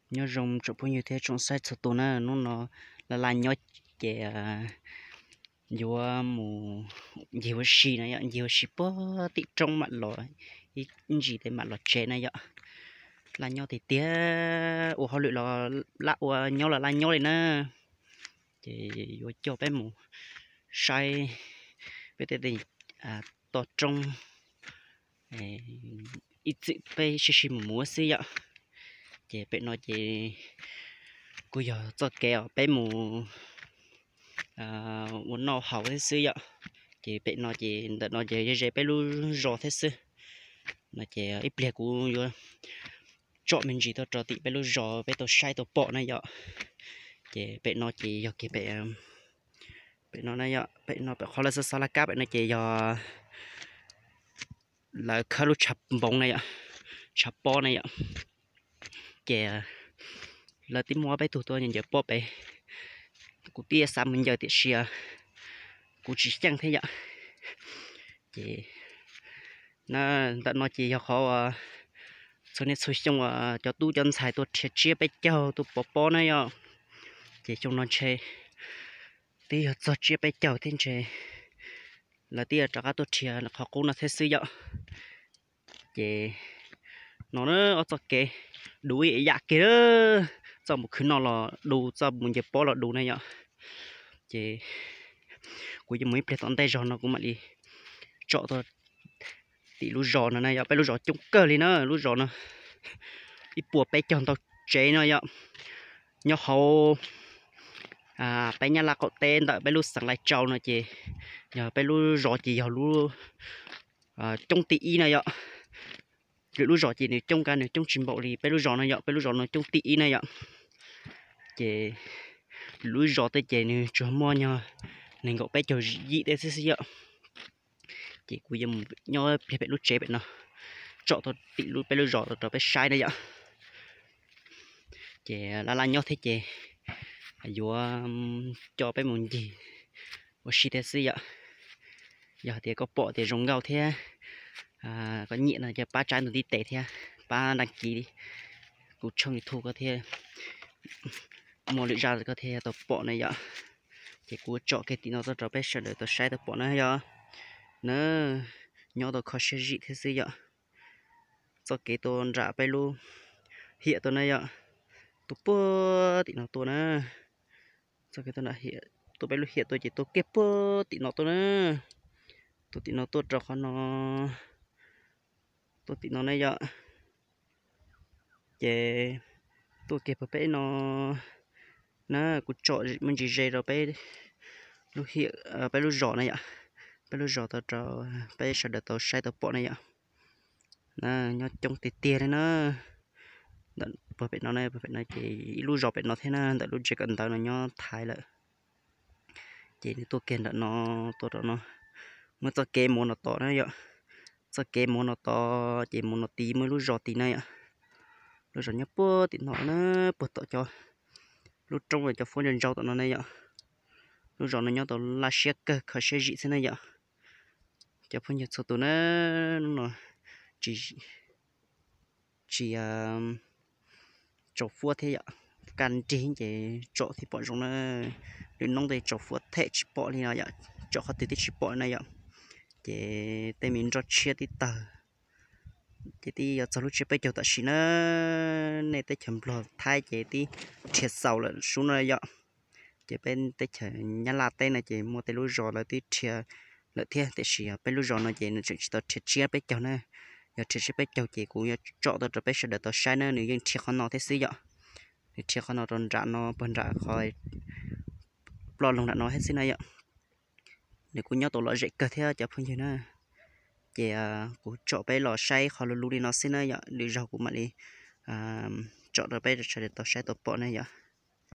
Nyob zoo tsoom phooj ywg thiab tsoom saib txhua tus na, hnub no laj laj nyob ces yuav mus ncig ua si na yom, ncig ua si puag tim roob mam los, ib ntsis tes mam los tsev na yom. Laj nyob tiag tiag, ua hauj lwm los laj ua, nyob los laj nyob li na. Ces yuav coj peb mus saib peb tej toj roob ib txwm peb sib sib mus mus xwb yom. Ces pem no ces kuj yog txoj kev uas peb mus ua noj haus thiab xwb yom. Ces pem no ces ntawm no ces ze ze peb lub zos thiab xwb. No ces ib pliag kuv yuav tsom me ntsis tuaj rau tim peb lub zos peb tau saib tau pom na yom. Ces pem no ces yog kiag pem, pem no na yom, pem no pem qhov lawv xov xov laj kab pem no ces yog lawv khawb lub tshav npoov na yom, tshav pob na yom. Ces lawv twb muab peb tug tuaj ncaws pob pem, kuv twb xav mus ncaws tiam sis kuv tsis xyeej thiab yom. Ces ntawm no ces yog qhov uas txhua niaj txhua xyoo uas cov tub cov ntxhais tuaj rhiav tsiab peb caug tuaj pov pob na yom. Ces xyoo no ntshe twb yog txog tsiab peb caug thiab ntshe lawv twb yuav rov qab tuaj rhiav qhov qub no thiab xwb yom. Ces no na, ob txoj kev du ib yam kiag, txoj mus khwv noj los du, txoj mus ncaws pob los du na yom. Ces kuv yuav mus ib pliag tom ntej zog no kuv mam li tsom tau tim lub zos no na yom. Peb lub zos coob kawg li na, lub zos no ib puas peb caug ntau tsev no yom. Nyob hauv peb Nyab Laj qaum teb ntawm peb lub xeev Lai Tsau no ces yog peb lub zos ces yog lub coob thib ib na yom. Lwm lub zos ces nws coob kab nws coob tsis npaum li peb lub zos no yom, peb lub zos no coob thib ib na yom. Ces lwm lub zos tej ces nws tsuas muaj nyog nees nkaum peb caug yim tej xwb xwb yom. Ces kuv yuav mus nyob pliag pem lub tsev pem no, tsom tau tim lub peb lub zos rau peb saib na yom. Ces laj laj nyob thiab ces yuav coj peb mus ncig ua si thiab xwb yom. Yog tias koj pom tias zoo nkauj thiab koj nyiam no ces pab tsa ntawv ntiv tes thiab pab đăng ký kuv tshooj YouTube koj thiab, muaj lwm zaj koj thiaj tau pom na yom. Ces kuv tsom kiag tim no tuaj rau peb sawv daws tau saib tau pom na yom. Na, nyob tau kho siab zim thiab xwb yom. Txoj kev tuaj nram peb lub hiam tuaj na yom, tuaj puag tim no tuaj na. Txoj kev tuaj nram hiam, tuaj peb lub hiam tuaj ces tuaj kiag puag tim no tuaj na. Tuaj tim no tuaj rau qhov no, tuaj tim no na yom. Ces tuaj kiag puag peb no na, kuv tsom me ntsis ze rau peb lub hiam, peb lub zos na yom, peb lub zos tau rau peb sawv daws tau saib tau pom na yom. Na, nyob coob tiag tiag li na. Ntawm puag pem no na, puag pem no ces ib lub zos pem no thiab na, ntawm lub tsev kawm ntawv no nyob Thaib lawm. Ces nws tuaj kiag nram no, tuaj rau no, muaj txoj kev mus no tod na yom. Txoj kev mus no tod ces mus no tid muaj ib lub zos tid na yom. Lub zos nyob puag tim no na, puag tom cov lub roob uas cov fuab ntsaus ntsaus tom no na yom. Lub zos no nyob tau laj siab kawg kho siab zim xwb na yom. Cov phooj ywg txhua tus na, hnub no tsis, tsis tsaus fuab thiab yom, kaj nrig ces tsom thiaj pom zoo na. Lwm hnub tej tsaus fuab them tsis pom li no yom, tsom qhov twg twb tsis pom na yom. Ces tej me nroj tshiab tib tawg, ces twb yuav txog lub tsiab peb caug tam sim na. Nej teb chaws Nplog Thaib ces twb rhiav xaus lawm sub no yom. Ces peb teb chaws Nyab Laj teb no ces muaj tej lub zos lawv twb rhiav lawm thiab, tiam sis peb lub zos no ces nws tseem tsis tau rhiav tsiab peb caug na. Yog rhiav tsiab peb caug ces kuv yuav tsom tau rau peb sawv daws tau saib na, nws yeej rhiav qhov no thiab xwb yom. Nws rhiav qhov no rau nram no, puag nram qhov ploj loog nram no thiab xwb na yom. Nws kuj nyob tau lom zem kawg thiab cov phooj ywg na. Ces kuv tsom peb los saib qhov lus lus li no xwb na yom, lwm zaug kuv mam li tsom rau peb sawv daws tau saib tau pom na yom.